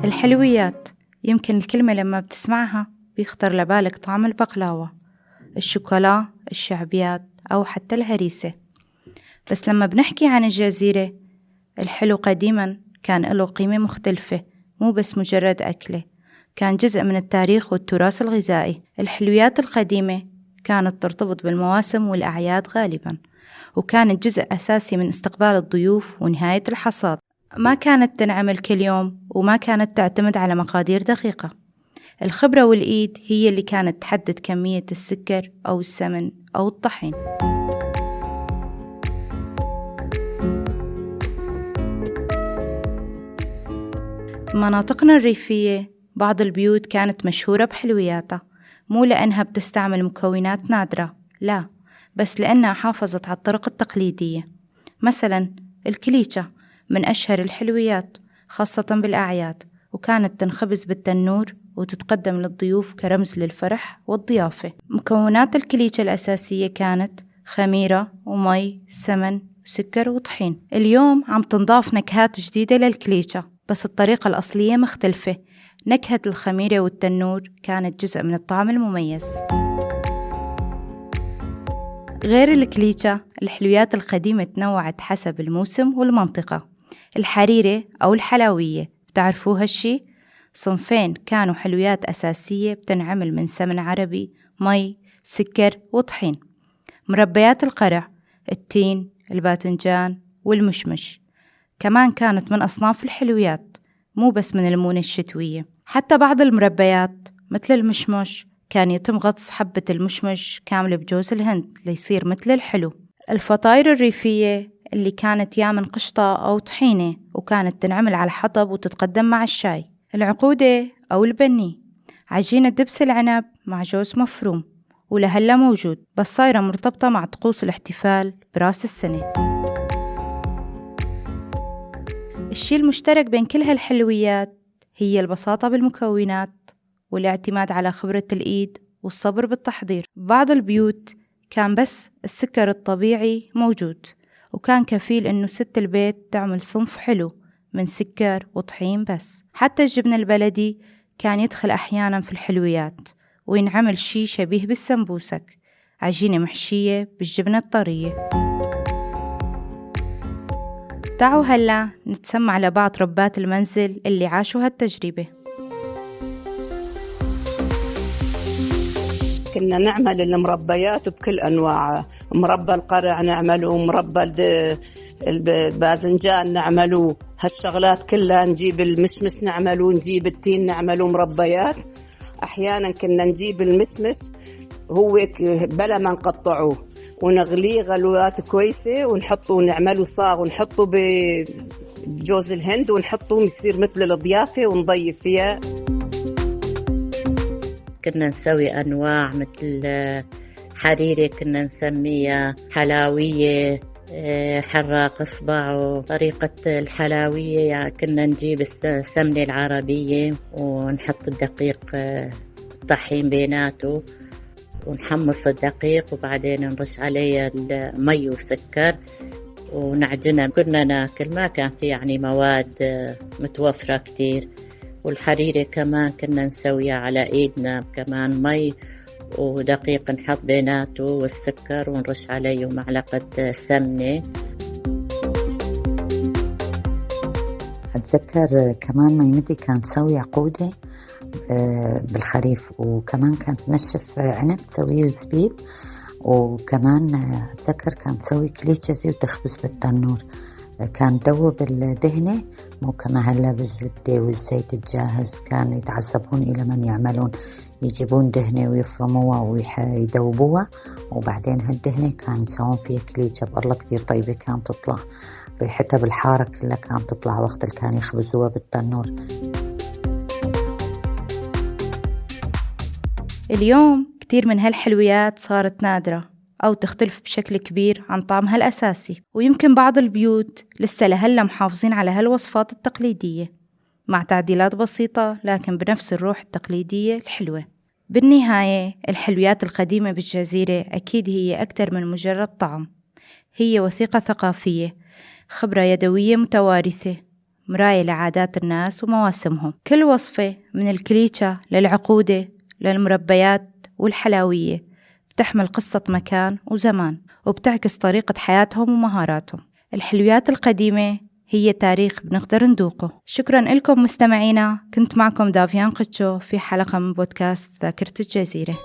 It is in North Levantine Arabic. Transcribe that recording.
الحلويات، يمكن الكلمة لما بتسمعها بيخطر لبالك طعم البقلاوة، الشوكولا، الشعبيات أو حتى الهريسة. بس لما بنحكي عن الجزيرة، الحلو قديما كان له قيمة مختلفة، مو بس مجرد أكلة، كان جزء من التاريخ والتراث الغذائي. الحلويات القديمة كانت ترتبط بالمواسم والأعياد غالبا، وكانت جزء أساسي من استقبال الضيوف ونهاية الحصاد. ما كانت تنعمل كل يوم، وما كانت تعتمد على مقادير دقيقة. الخبرة والإيد هي اللي كانت تحدد كمية السكر أو السمن أو الطحين. بمناطقنا الريفية بعض البيوت كانت مشهورة بحلوياتها، مو لأنها بتستعمل مكونات نادرة، لا، بس لأنها حافظت على الطرق التقليدية. مثلا الكليتشة من أشهر الحلويات خاصة بالأعياد، وكانت تنخبز بالتنور وتتقدم للضيوف كرمز للفرح والضيافة. مكونات الكليتشة الأساسية كانت خميرة ومي، سمن، سكر وطحين. اليوم عم تنضاف نكهات جديدة للكليتشة، بس الطريقة الأصلية مختلفة. نكهة الخميرة والتنور كانت جزء من الطعم المميز. غير الكليتشة، الحلويات القديمة تنوعت حسب الموسم والمنطقة. الحريرة أو الحلاوية، بتعرفوا هالشي؟ صنفين كانوا حلويات أساسية بتنعمل من سمن عربي، مي، سكر وطحين. مربيات القرع، التين، الباذنجان والمشمش كمان كانت من أصناف الحلويات، مو بس من المونة الشتوية. حتى بعض المربيات مثل المشمش كان يتم غطس حبة المشمش كاملة بجوز الهند ليصير مثل الحلو. الفطاير الريفية اللي كانت يا من قشطة أو طحينة، وكانت تنعمل على الحطب وتتقدم مع الشاي. العقودة أو البني، عجينة دبس العنب مع جوز مفروم، ولهلا موجود، بس صايرة مرتبطة مع طقوس الاحتفال براس السنة. الشي المشترك بين كل هالحلويات هي البساطة بالمكونات والاعتماد على خبرة الإيد والصبر بالتحضير. بعض البيوت كان بس السكر الطبيعي موجود، وكان كفيل إنه ست البيت تعمل صنف حلو من سكر وطحين بس. حتى الجبن البلدي كان يدخل أحيانا في الحلويات، وينعمل شي شبيه بالسمبوسك، عجينة محشية بالجبنة الطرية. تعالوا هلا نتسمع لبعض ربات المنزل اللي عاشوا هالتجربة. كنا نعمل المربيات بكل أنواعها، مربى القرع نعمله، مربى الباذنجان نعمله، هالشغلات كلها، نجيب المشمش نعمله، نجيب التين نعمله مربيات. أحيانا كنا نجيب المشمش هو بلا ما نقطعه ونغليه غلوات كويسة ونحطه ونعمله صاغ ونحطه بجوز الهند ونحطه يصير مثل الضيافة ونضيف فيها. كنا نسوي أنواع مثل حريرة كنا نسميها، حلاوية، حراق إصبع. وطريقة الحلاوية كنا نجيب السمنة العربية ونحط الدقيق، الطحين بيناته، ونحمص الدقيق وبعدين نرش عليه المي والسكر ونعجنها. كنا ناكل، ما كان في مواد متوفرة كتير. والحريرة كمان كنا نسويها على إيدنا، كمان مي ودقيق نحط بيناته والسكر ونرش عليه معلقة سمنة. أتذكر كمان ميمتي كانت تسوي عقودة بالخريف، وكمان كانت تنشف عنب تسويه زبيب، وكمان أتذكر كانت تسوي كليتشة وتخبز بالتنور. كان تذوب الدهنة، مو كما هلا بالزبدة والزيت الجاهز. كانوا يتعذبون إلى من يعملون، يجيبون دهنة ويفرموها ويدوبوها، وبعدين هالدهنة كان يسوون فيها كليتشة بالله كتير طيبة، كانت تطلع ريحتها بالحارة كلها، كانت تطلع وقت اللي كانوا يخبزوها بالتنور. اليوم كتير من هالحلويات صارت نادرة أو تختلف بشكل كبير عن طعمها الأساسي، ويمكن بعض البيوت لسه لهلا محافظين على هالوصفات التقليدية مع تعديلات بسيطة، لكن بنفس الروح التقليدية الحلوة. بالنهاية الحلويات القديمة بالجزيرة أكيد هي أكثر من مجرد طعم، هي وثيقة ثقافية، خبرة يدوية متوارثة، مراية لعادات الناس ومواسمهم. كل وصفة من الكليتشا للعقودة للمربيات والحلاوية بتحمل قصة مكان وزمان، وبتعكس طريقة حياتهم ومهاراتهم. الحلويات القديمة هي تاريخ بنقدر ندوقه. شكرا لكم مستمعينا، كنت معكم دافيان قتشو في حلقة من بودكاست ذاكرة الجزيرة.